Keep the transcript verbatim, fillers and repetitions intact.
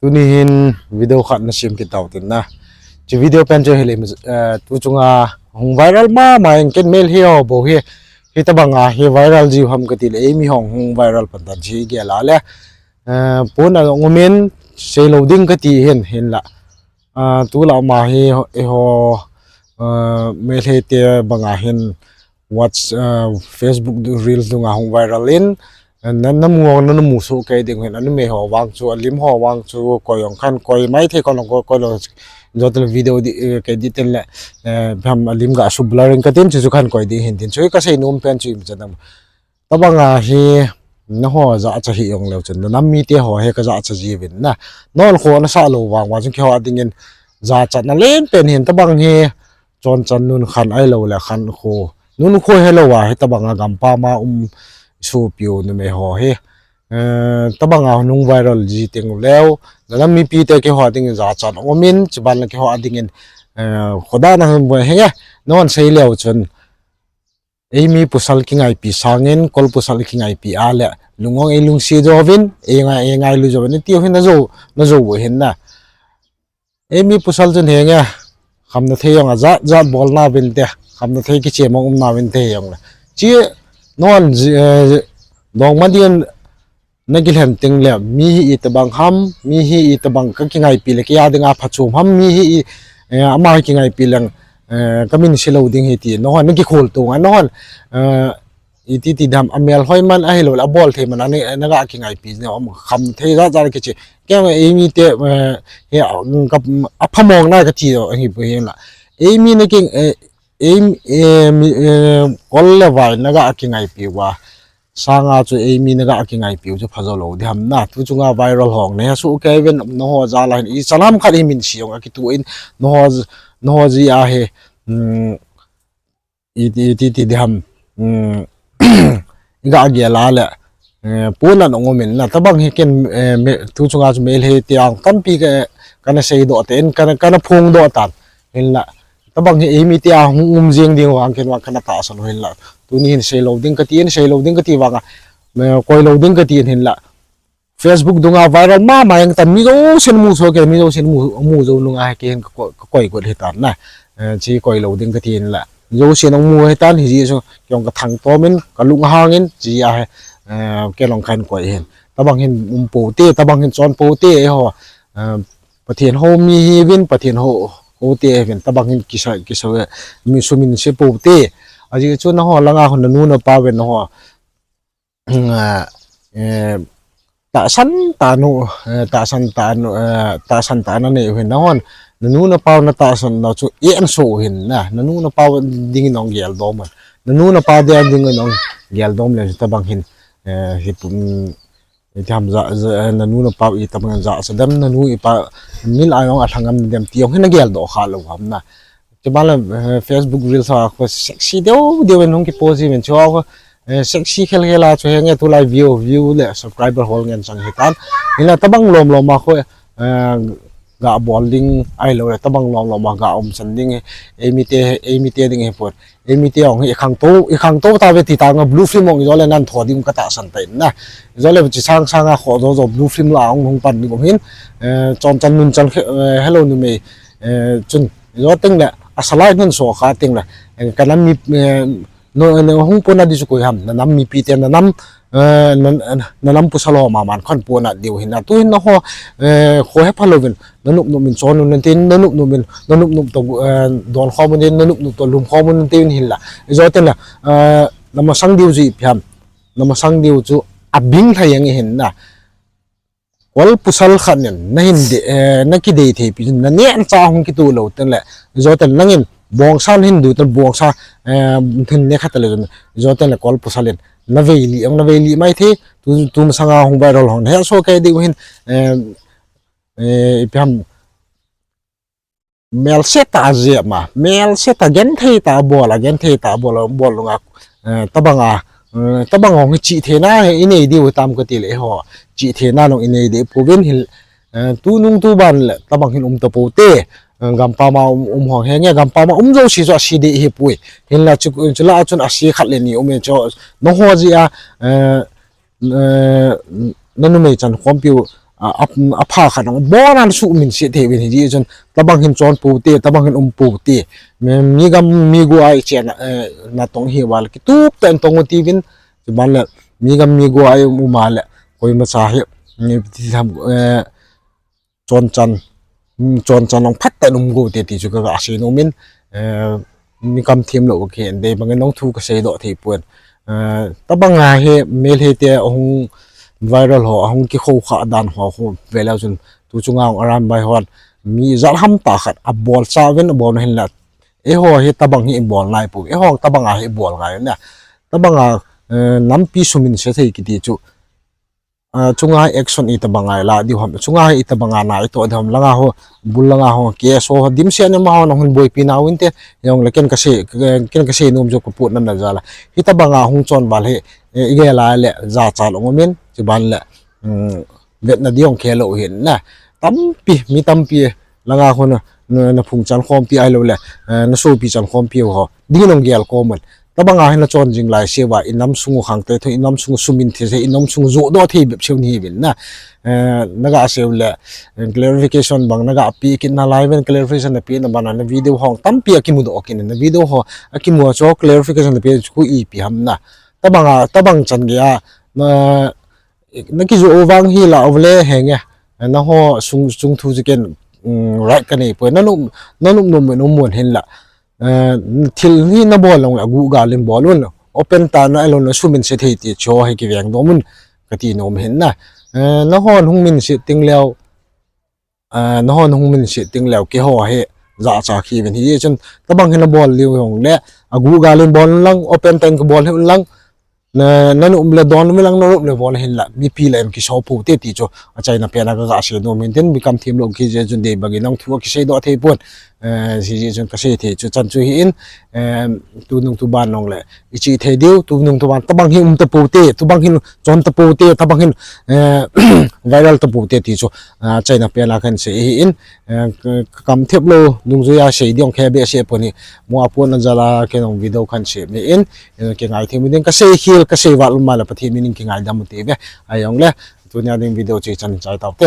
Tuni hin video khat na sem kit tau tin na. Chu video pen chu hile, eh, tu chunga hung viral mama in ken Meitei ho bou hi. Hitabanga hi viral jiu ham kati le, eimi hong hung viral pan tan chi gel a le. Eh, pon a ngom in seilou ding kati hin, hinla. Ah, tulai ma hi eiho, ah, Meitei te banga hin Whats-, ah, Facebook du-, Reels dunga hung viral in, ah, na, na mu, na, na mu soh kei ding hin, a numei ho vang chu, a lim ho vang chu, koi jong khan koi maithei, koi lou, koi, koi lou, jotel video di, eh, kei di tin le, eh, pham a lim ga su blurring ka tin chu, chu khan koi di hin tin chu, ka sei nom pen chu im chan dam. Tabanga hi, na ho jachat hi jong leu chun, na nam mite ho hi ka jachat jiuvin na. Non kho na sa lou vang, vang chun keiho a dingin jachat na len pen hin tabang hi, chon chan nun khan ahilou le khan kho. Nun kho helou a, hitabanga gampam a um sopiu numei ho hi. Eh, tabanga nung viral ji teng leu, na nam mipi te keiho a dingin jachat ngom in, chuban le keiho a dingin, eh, khoda na hung boi henge, non sei leu chun. Eimi pasal kingaipi sangin, kol pasal kingaipi a le, lungong ei lungsi jouvin, ei ngai, ei ngailu jouvin, ti hin na jou, na jou hin na. Eimi pasal chun henge, khamna thei jong a jat, jat bol nauvin te, khamna thei kichemang um nauvin te jong le. Chi non ji, eh, dong ma din na kilhen teng le, mi hi itabang ham, mi hi itabang ka kingaipi le, kei a dinga phachom ham, mi hi i, eh, ama kingaipi leng, eh, ka min se lou ding hi ti, na hon, na kikhol tung a, na hon, eh, iti ti dam, a mel hoi man, ahilou le, a bol thei man, a ni, na ga kingaipi, na om kham thei jat jat kichi. Kei eimi te, eh, he, a, ka, a phamong na ka ti do, hi pu hi la. Eimi na king, eh, eimi, eh, mi, eh, kol le vai na ga kingaipi uva. Sanga chu eimi na ga kingaipiu chu pha jou lou di ham na. Tu chunga viral hong na he su kei ven na ho jal a hin. I salam khat hi min si jong a kitu in na ho, na ho ji a he. Hmm, i ti, ti, ti di ham. Hmm, i ga gel a le. Eh, pon a ngom in na. Tabang hi ken, eh, me, tu chunga chu Meitei te ang tampi ka, ka na sei doh te in, ka na, ka na phong doh tan. Hinla. Tabang hi eimi te a hung um jing ding vang ken vang ka na tahsan u hinla. Tuni hin seilou ding ka ti in, seilou ding ka ti vang a, eh, koilou ding ka ti in hinla. Facebook dunga viral mama jeng tan mi jousen mu soh kei, mi jousen mu, mu jou nunga hi kei hin ka ko-, ka koi got hi tan na. Eh, chi koilou ding ka ti in la. Mi jousen mu hi tan hi ji chu kei jong ka thangtom in, ka lunghang in, chi a hi, eh, kei jong khan koi hin. Tabang hin um pou te, tabang hin chon pou te, eiho. Eh, Pathen hou mi hiuvin, Pathen hou, hou te hiuvin, tabang hin kisa, kisa, eh, mi sumin se pou te. Ajeh chu na ho langa hon na nu na pa uvin na ho. Eh, eh, tahsan tah nu, eh, tahsan tah nu, eh, tahsan tah na nei uvin na hon. Na nu na pa u na tahsan na chu e an so uvin na. Na nu na pa u dingin ong gel dom. Na nu na pa u dingin ong gel dom le tabang hin, eh, hi pum, Iti ham ja, ja, eh, na nu na pa u itabang jachat dem, na nu ipa min a jong a lhangam dem ti jong hin na gel doh kha lou ham na. Chuban le, eh, Facebook Reels a khu sexy deu deu in hung kipost ji men chu a khu, eh, sexy khel khel a chu henge tulai view, view le subscriber hol ngen chang hi tan. Hinla tabang lom lom a khu, eh, ga bol ding ahilou le tabang lom lom a ga um chan ding, eimi te, eimi te ding hi pon. Eimi te jong hi i khangtou, i khangtou tauve ti tang a blue film jong ijole nan tho ding ka tahsan ta in na. Ijole chi sang sang a kho jo jo blue film la jong hung pan ding um hin, eh, chon chan nun chan khe, eh, helou numei, eh, chun ijo teng le a salai nun so kha teng le, eh, ka nam mi, eh, no, no, hung pon a di chu koi ham, na nam mipi te na nam, eh, na, na, na nam pasal ho mama khan pon a diu hin na. Tu hin na ho, eh, kho he pha louvin, na nup nup min chon un tin, na nup nup min, na nup nup to, eh, don khom un tin, na nup nup to lum khom un tin hin la. Ijo teng la, eh, na masang diu ji phiam, na masang diu chu a bing thai jeng hin na. Kol pasal khat nen, na hin de, eh, na kidei thei pi, na nen cha hung kitu lou teng le, ijo teng nangin, bongsa hin du teng bongsa, eh, hin ne khat le, ijo teng le kol pasal in, na vei li, ang na vei li mai thei, tu, tu masanga hung viral hong, he so kei diu hin, eh, eh, ipi ham, melse ta jep ma, melse ta genthei ta bol a, genthei ta bol a, bol lunga, eh, tabang a, eh, tabang hong hi chi thei na, i nei diu tam ka ti le ho, chi thei na nong i nei di pouvin hin, eh, tu nung tu ban le, tabang hin um ta pou te, eh, gampam a um, um hong henge, gampam a um jouse chu a si di hi pui, hinla chu, chu la chun a si khat le ni um e chu, na ho ji a, eh, eh, na numei chan khompiu, a, a, apha khat nang bon an suminset thei uvin hijeh chun, tabang hin chon pou te, tabang hin um pou te. Mi, mi gam, mi go a i chen, eh, natong hi val kitup tah in tong u tiuvin, chuban le, mi gam, mi go a i um, um a le, koima cha hi, ni ti tham, eh, chon chan, mm, chon chan long phat tah in um go te ti chu ka, ka sei nom in, eh, mi kam thim lou kei in dei bangin nong thu ka sei doh thei pon. Eh, tabang a hi Meitei te ahung viral ho, ahung kikhou kha dan ho, ho vel a chun tu chunga hung arambai hon mi jat ham tah khat abol cha uvin abol na hin la. Eiho hi tabang hi ibol ngai pou, eiho tabang a hi ibol ngai na. Tabang a, eh, nampi suminset thei kiti chu, ah, chunga action itabang a i la diu ham, chunga hi itabang a na i toh diu ham, langa ho, bul langa ho, K S O ho, dimset ni ma ho nang hun boipi nau inte, jong le ken ka sei, ken ka sei nom chu ka put na na jal a. Hitabang a hung chon val hi, eh, i gel a le, jachat ong um in, chuban le, um, vetna ding ong khe lou hin na. Tampi, mi tampi, langa ho na, na, na phung chan khompi ahilou le, eh, na sopi chan khompi ho. Ding in ong gel kom un. Tabang a hin na chon jing lai se uva, i nam sung u khang te thu, i nam sung u suminset thei, i nam sung u joh doh thei bep seu ni hi uvin na. Eh, na ga sei u le, eh, clarification bang na ga pe kit na lai ven, clarification na pe na ban a na video hong tampi a kimu doh kit na video ho, a kimu a chu clarification na pe chu ipi ham na. Tabang a, tabang chan gei a, na, na kijoh u vang hi la u le henge. Na ho sung, sung thu chu ken, mm, right ka nei poi. Na nop, na nop nom, nom mun hin la. Eh, thil hi na bol long le, aguh gal in bol un. Open tah na, alou na suminset thei ti chu hi kiveng dom un. Ka ti nom hin na. Eh, na hon hung minset ting leu, eh, na hon hung minset ting leu, keiho hi jachat ki uvin hijeh chun, tabang hi na bol diu hong le, aguh gal in bol un lang, open tah in ka bol hi un lang, na, na nop le don um lang, na nop le bol hin la, mipi la in kisou pou te ti chu, achaina pen a ka ga sei nom in tin, mi kam thim lou kei jeh chun dei bangin nong thu a kisei doh thei pon, eh, hijeh chun ka sei thei chu chan chu hi in, eh, tunung tuban nong le, i chi thei diu, tunung tuban, tabang hin um ta pou te, tabang hin chon ta pou te, tabang hin, eh, viral ta pou te ti chu, ah, achaina pen a kan sei hi in, eh, ka, ka kam thep lou, dungjui a sei ding ong khe be se pon hi, mo a pon na jal a ken ong video kan sei me in, eh, kingai thei mi ding ka sei khel, ka sei val um a le Pathen min in kingaidam u te ve, ajong le, tunia ding video chu chan chai tau te.